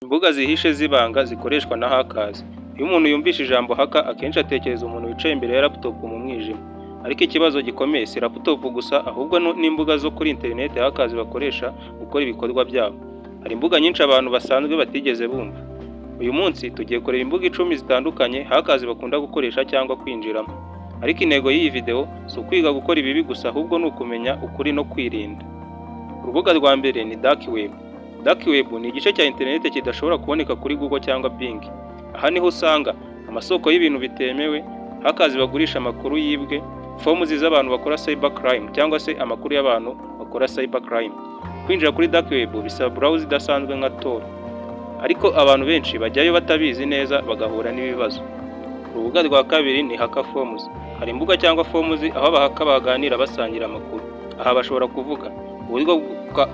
Imbuga zihishe z'ibanga zikoreshwa na hackers. Iyo umuntu yumvise ijambo hacker, akenshi atekereza umuntu wicaye imbere ya laptop mu mwijima. Ariko ikibazo gikomeye si laptop gusa, ahubwo n'imbuga zo kuri internet hackers bakoresha gukora ibikorwa byabo. Hari imbuga nyinshi abantu basanzwe batigeze bumva. Uyu munsi tugiye kureba imbuga 10 zitandukanye hackers bakunda gukoresha cyangwa kwinjiramo. Ariko intego y'iyi video si ukwiga gukora ibibi gusa, ahubwo ni ukumenya ukuri no kwirinda. Urubuga rwa mbere ni dark web. Dark web ni igice cya internet kidashobora kuboneka kuri Google cyangwa Bing. Aha niho usanga amasoko y'ibintu bitemewe, hackers bagurisha amakuru yibwe, forums z'abantu bakora cyber crime cyangwa se amakuru y'abantu bakora cyber crime. Kwinjira kuri dark web bisaba browser idasanzwe nka Tor. Ariko abantu benshi bajyayo batabizi neza, bagahura n'ibibazo. Urubuga rwa kabiri ni hacker forums. Hari imbuga cyangwa forums aho abahacker baganira, basangira amakuru. Aha bashobora kuvuga uburyo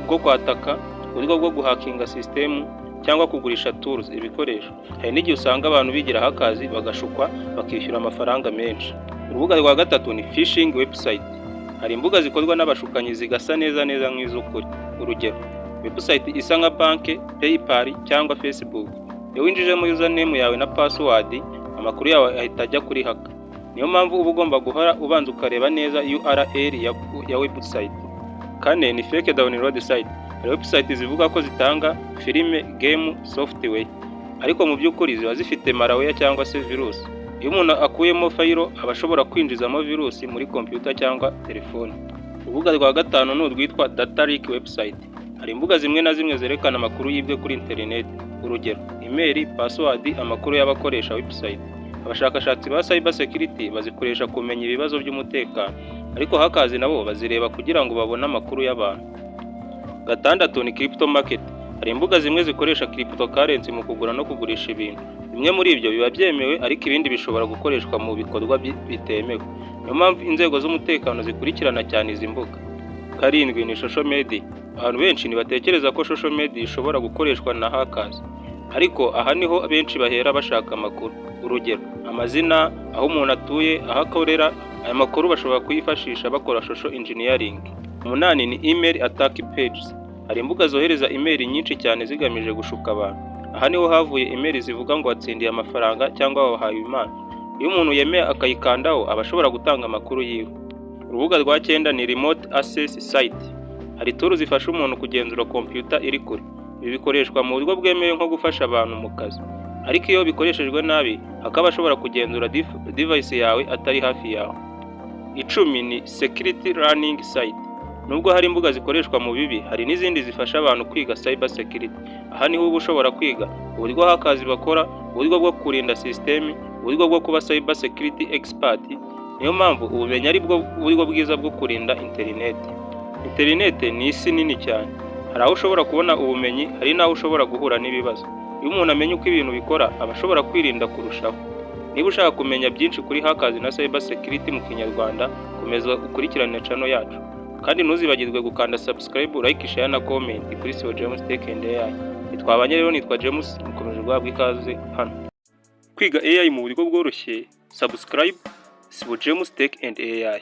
bwo kwataka, uburyo bwo guhakinga system cyangwa kugurisha tools, ibikoresho. Hari n'igihe usanga abantu bigira hackers bagashukwa, bakishyura amafaranga menshi. Urubuga rwa gatatu ni phishing website. Hari imbuga zikorwa n'abashukanyi zigasa neza neza nk'iz'ukuri. Urugero, website isa nka banki, PayPal cyangwa Facebook. Iyo winjijemo username yawe na password, amakuru yawe ahita ajya kuri hacker. Niyo mpamvu uba ugomba guhora ubanza ukareba neza URL ya website. Kane ni fake download site. Hari website zivuga ko zitanga filime, game, software, ariko mu by'ukuri ziba zifite malware cyangwa se virus. Iyo umuntu akuyemo file, aba ashobora kwinjizamo virus muri computer cyangwa telefone. Urubuga rwa gatanu ni urwitwa data leak website. Hari imbuga zimwe na zimwe zerekana amakuru yibwe kuri internet. Urugero, email, password, amakuru y'abakoresha website. Abashakashatsi ba cyber security bazikoresha kumenya ibibazo by'umutekano, ariko hackers nabo bazireba kugira ngo babone amakuru y'abantu. Gatandatu ni crypto market. Hari imbuga zimwe zikoresha cryptocurrency mu kugura no kugurisha ibintu. Bimwe muri ibyo biba byemewe, ariko ibindi bishobora gukoreshwa mu bikorwa bitemewe. Niyo mpamvu inzego z'umutekano zikurikirana cyane izi mbuga. Karindwi ni social media. Abantu benshi ntibatekereza ko social media ishobora gukoreshwa na hackers. Ariko aha niho benshi bahera bashaka amakuru. Urugero, amazina, aho umuntu atuye, aho akorera, aya makuru bashobora kuyifashisha bakora social engineering. Umunani ni email attack pages. Hari imbuga zohereza email nyinshi cyane zigamije gushuka abantu. Aha niho havuye email zivuga ngo watsindiye amafaranga cyangwa wahawe impano. Iyo umuntu yemeye akayikandaho, aba ashobora gutanga amakuru yiwe. Urubuga rwa cyenda ni remote access site. Hari tools zifasha umuntu kugenzura computer iri kure. Ibi bikoreshwa mu buryo bwemewe nko gufasha abantu mu kazi. Ariko iyo bikoreshejwe nabi, hakaba ashobora kugenzura device yawe atari hafi yawe. 10 ni security learning site. Nubwo hari imbuga zikoreshwa mu bibi, hari n'izindi zifasha abantu kwiga cyber security. Aha niho uba ushobora kwiga uburyo hackers bakora, uburyo bwo kurinda system, uburyo bwo kuba cyber security expert. Niyo mpamvu ubumenyi ari bwo buryo bwiza bwo kurinda internet. Internet ni isi nini cyane. Hari aho ushobora kubona ubumenyi, hari n'aho ushobora guhura n'ibibazo. Iyo umuntu amenya uko ibintu bikora, aba ashobora kwirinda kurushaho. Niba ushaka kumenya byinshi kuri hackers na cyber security mu Kinyarwanda, komeza ukurikirane channel yacu. Kandi ntuzibagirwe gukanda subscribe, like, share na comment kuri Sibo James Tech and AI. Twabanye rero, nitwa James, mukomeje guhabwa ikaze hano. Kwiga AI mu buryo bworoshye, subscribe Sibo James Tech and AI.